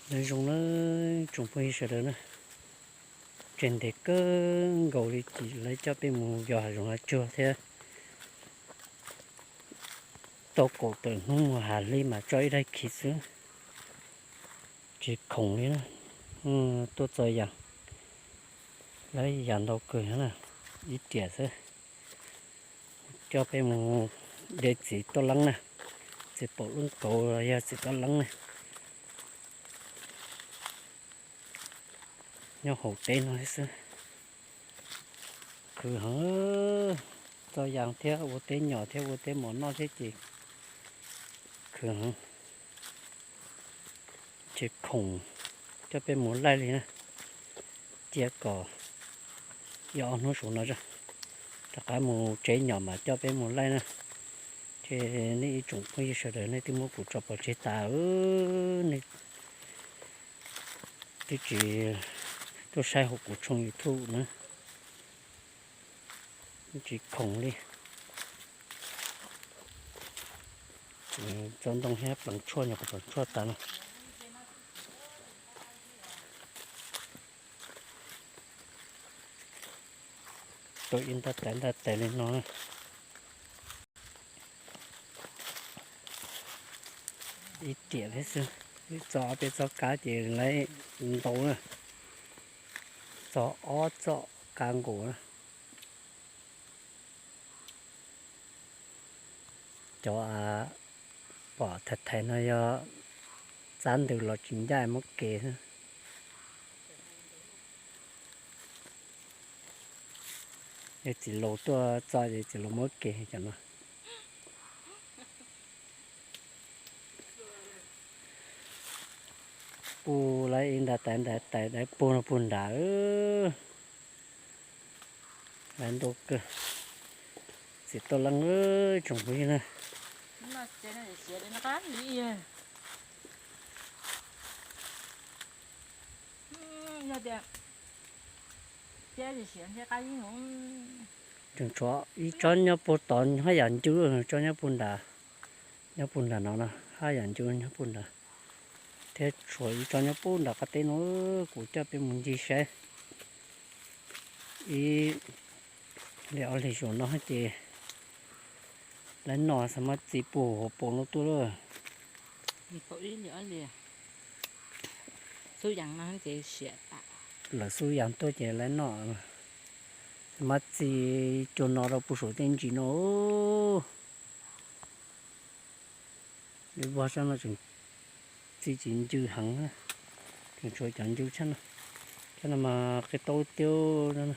Nyob zoo na tsoom phooj ywg sawv daws na, tseem ntev kawg nkaus li ces lawv coj peb mus yos hav zoov hav tsuag thiab tau kaum tawm hnub mus hav hli mas tso ib daig khiv xwb, tsis khoom li na. Tuaj txog yas, lawv yas ntau kawg na, ib riam xwb. Coj peb mus de txiv toj leeb na, txiv paum lub kauv los yog txiv toj leeb na, nyob hauv teb no thiab xwb. Khwv heev, txog yas thiab ua teb nyom thiab ua teb mov noj thiab ces khwv heev. Tsis khoom coj peb mus laij li na, cia kom yog ob hnub saum no rov qab mus tsev nyom mas coj peb mus laij na. Ces nej ib tsoom phooj ywg sawv daws nej twb muab kuv tso pov tseg tas, nej twb tsis tuaj saib hauv kuv tshooj YouTube na, tsis khoom li. Txo ntoo thiab pleev tshuaj, nyuam qhuav pleev tshuaj tas no. Tau ib nta tais nta tais li no. Ib riam thiab xwb, wb txo ob peb txoj kab ces lawv ntau na, txo ob txoj kab nkaus na. Cov pom thaiv thaiv no yog txab ntws los tsis ncaj muab ke xwb. Yog txiv laus tuaj txo ces txiv laus muab ke cov no. Puag lawv ib nta tais nta tais dawb puag no puag nrad. Lawv ntau kawg. Txiv toj leeb tsoom phooj ywg na. Tseem tshuav ib tsob nyob puag tod haj yam ncw, tsob nyob puag nrad, nyob puag nrad no no haj yam ncw nyob puag nrad. Thiab tshuav ib tsob nyob puag nrad qab teb no, kuv coj peb mus ncig saib. Ib hlis ob hlis zaum no ces lawv noj xav mas txi puag hauv paus no tuaj lawm. Lawv xub yas tuaj ces lawv noj, xav mas txi cua no rau puag saum tej ntsis no. Lub vag sab no tseem txi tsis ncw heev, tseem tshuav cov ncw tshaj no. Tshaj no mas qi taub tiab no.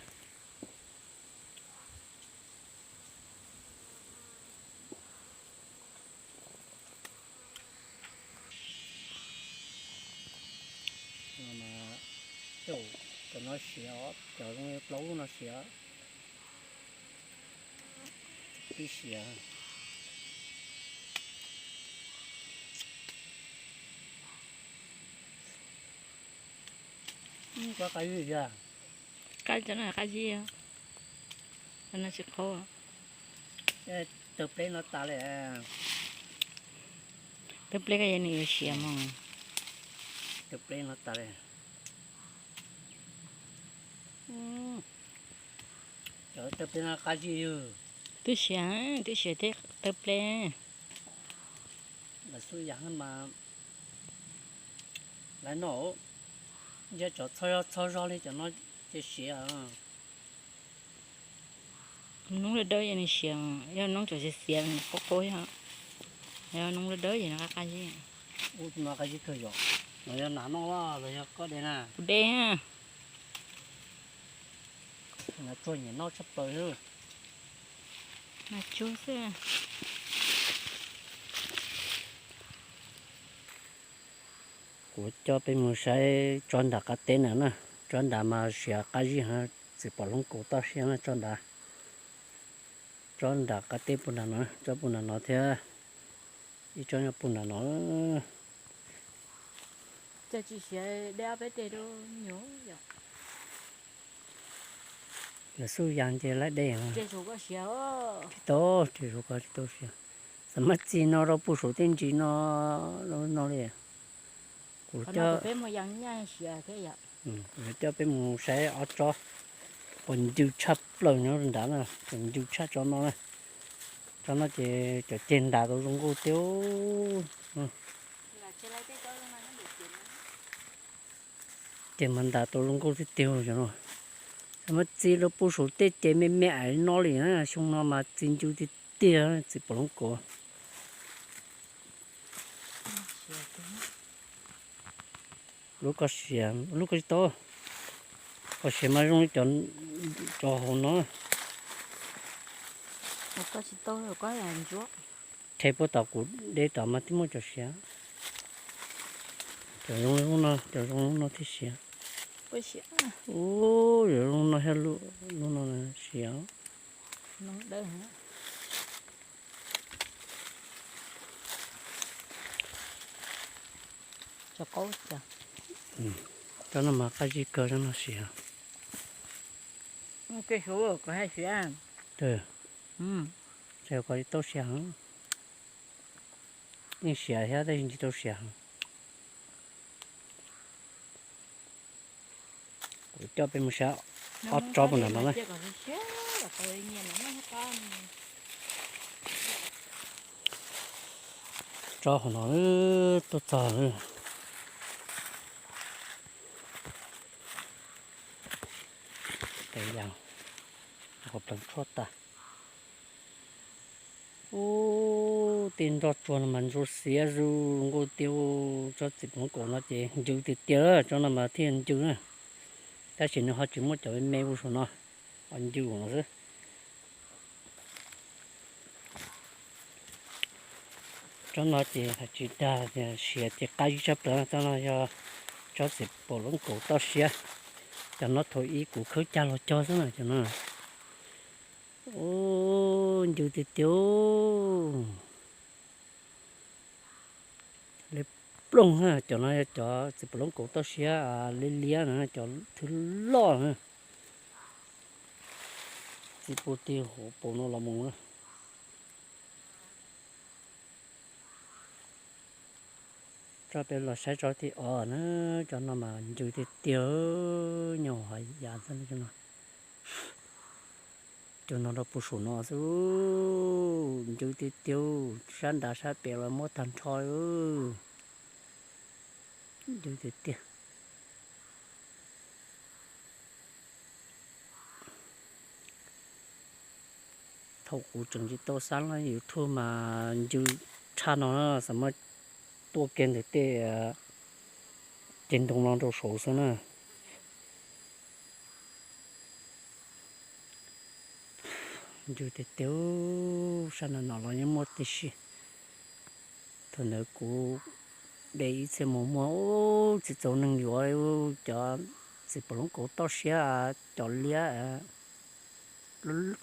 Cov no siav os, cov zoo li plaub lub no siav. Twb siav. Qab zib, qab zib, no tsis qhuav. Tawg pleb no tas li. Tawg pleb koj yuav nws yuav siav mog. Tawg pleb no tas li. Cov tawg pleb no qab zib yog. Twb siav, twb siav thiab tawg pleb. Lawv xub yas mas lawv noj, ntshe cov txho zog txho zog li cov no ces siav. Noob dawb dawb ces nws siav, yog noob cov xiav xiav nws qub qub yog, yog noob dawb dawb ces nws qab qab zib. Ub, no qab zib kawg yom. No yog nas noj los yog koj de na? Kuv de. Nas tsuag nyiam noj tshaj plaws xwb. Nas tsuag xwb. Kuv coj peb mus saib tsob nram qab teb na na. Tsob nrad mas siav qab zib heev, txiv pom hloov kaus toj siab na tsob nrad. Tsob nram qab teb puag nram no, tsob puag nram no thiab ib tsob nyob puag nram no. Lawv xub yas ces lawv de. Tsis tau, tsis tau siav. Xav mas txi no rau puag saum tej ntsis no, no li. Kuv coj, kuv coj peb mus saib ob tsob uas ncw tshaj plaws nyob nrad na, uas ncw tshaj tsob no na. Tsob no ces cov ceg ntas tau zoo nkauj tiag. Ceg mas ntas tau zoo nkauj tiag tiag xyov no. Muab txi rau puag saum tej ces me me ais no li na, xyoo no mas txi ncw tiag tiag txiv pom loob kaus. Lub koj siav, lub koj tsis tau. Koj siav mas zoo li cov hauv no. Rhe puag tom kuv de tom mas thiaj muaj cov siav. Cov zoo li lub no, cov zoo li lub no thiaj siav. Ub, yuav zoo no thiab, lub no siav. Cov no mas qab zib kawg, cov no siav. Ces koj tau siav heev. Yeej siav thiab tab sis tsis tau siav heev. Kuv coj peb mus saib ob tsob puag nram no na. Tsob hauv no tuaj txog. Qhov pleev tshuaj tas. Ub, tej nroj tsuag no mas ntsuab xiav zuj zus nkauj tiag. Tsob txiv pom loob kaus no ces ncw tiag tiag, tsob no mas thiaj ncw na. Tab sis nws ho tsis muaj cov me me ua saum no, ho ncw no xwb. Tsob no ces hais tsis dag tias siav ces qab zib tshaj plaws na. Tsob no yog tsob txiv pom loob kaus toj siab. Cov no thaum ub kuv khawb cag los cog xwb na cov no. Ub, ncw tiag tiag. Liab ploog na, cov no yog cov txiv pom loob kaus toj siab liab liab na, cov thwv loj na. Txiv pum tij huv paus no los mus na. Tsob peb los saib tsob thib ob na, cov no mas ncw tiag tiag, nyob hauv yav xwb no. Cov no rau puag saum no xwb, ncw tiag tiag, sab nrad sab pem los muab tag nrho. Ncw tiag tiag. Thaum kuv tseem tsis tau xab laj YouTube mas ncw tshaj no na, xam maj tuaj kiag ntawm tej ceg ntoo no rau saud xwb na. Ncw tiag tiag, sab nram no los yeej muaj tib si. Thaum ntawd kuv de ib txhia mus muag, tsis txaus neeg yuav, cov txiv pom loob kaus toj siab, cov liab,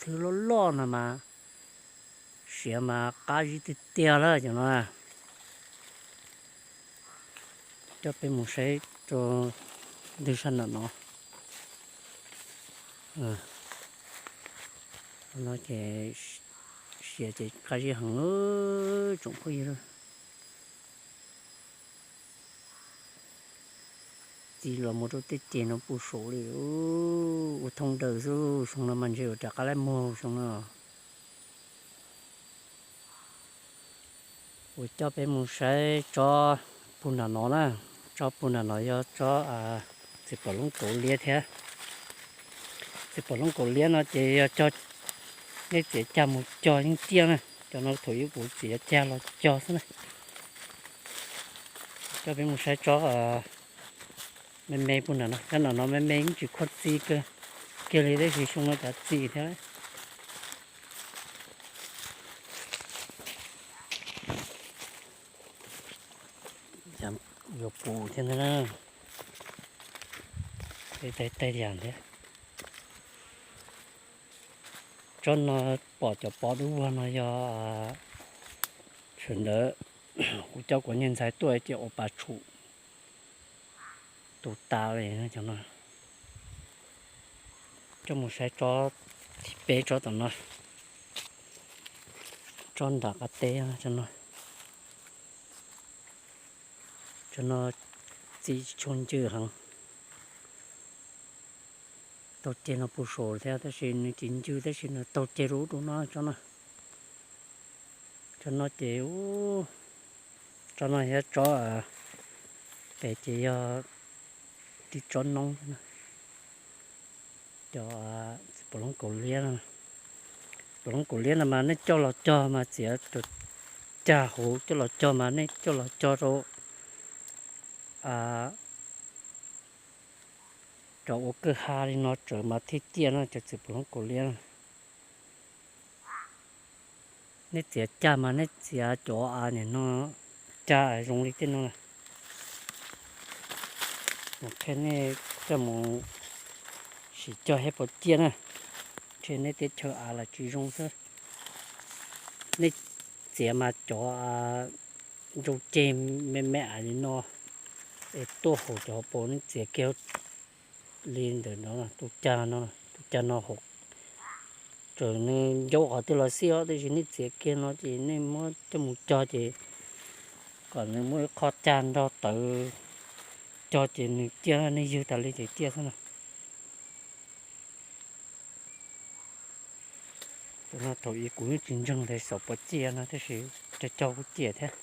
thwv loj loj no mas siav mas qab zib tiag tiag lawm cov no. Coj peb mus saib rau ntug sab nram no. No ces siav ces qab zib heev tsoom phooj ywg. Txiv los mus rau tej ceg no puag saud li, ua thoob daws xwb, xyoo no mas ntshe yuav rov qab lab muag xyoo no. Kuv coj peb mus saib tsob puag nram no na. Tsob puag nram no yog tsob txiv pom loob kaus liab thiab. Txiv pom loob kaus liab no ces yog cog, nej txiav cag mus cog yeej ciaj na. Cov no thaum ub kuv txiav cag los cog xwb na. Coj peb mus saib tsob me me puag nram no, cov nram no me me yeej tsis khuv xim kiag li tab sis xyoo no cov xim thiab. Yuav puv thiab ntag na. Tej tej yam thiab. Tsob no pom cov pov dub vog no yog sawv ntawd kuv coj kuv niag ntxhais tuaj ces ua pas tshum tus tas li cov no. Coj mus saib tsob thib peb, tsob tom no, tsob nram qab teb cov no. Cov no txi tshua ncw heev. Taug ceg no puag saum thiab tab sis nws tsis ncw tab sis nws taug ceg rau ub rau no tsob no. Tsob no ces, tsob no yog tsob, pem ces yog tib tsob noob. Cov pum loob kaum liab no, pum loob kaum liab no mas nej coj los cog mas txiav cag huv, coj los cog mas nej coj los cog rau cov ua kwj ha li no tseem mas thiaj ciaj no cov txiv pum loob kaum liab no. Nej txiav cag mas nej txiav cov a nim no cag zoo li tej no. Mus qhia nej coj mus sim cog thiab puas ciaj na. Ntshe nej teb chaws av los tsis zoo xwb. Nej txiav mas cov ntsoo ceg me me av li no es tuaj haum cov hauv paus nej txiav kiag li ntawm no, tus cag no, tus cag no haum. Txawm nws ncau qhov twg los xij os, tab sis nej txiav kiag no ces nej muab coj mus cog ces kom nws muaj ib qho cag nrog tawv cog ces nws ciaj, nej ywg tas li ces ciaj xwb na. Tus no thaum ub kuv yeej tsis ntseeg tias xaum puas ciaj no tab sis cog cog kuj ciaj thiab.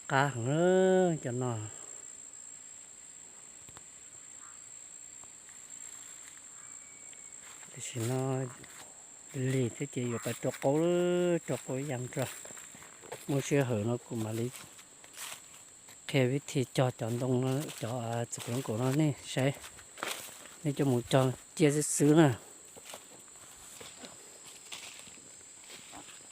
Qab heev cov no. Tam sim no lig thiab ces yuav pais rau qaub, rau qaub ib yam rau. Muaj sij hawm no kuv mam li qhia vib thi cog cov ntoo, cov txiv pum loob kaum no nej saib. Nej coj mus cog ciaj xwb xwb na.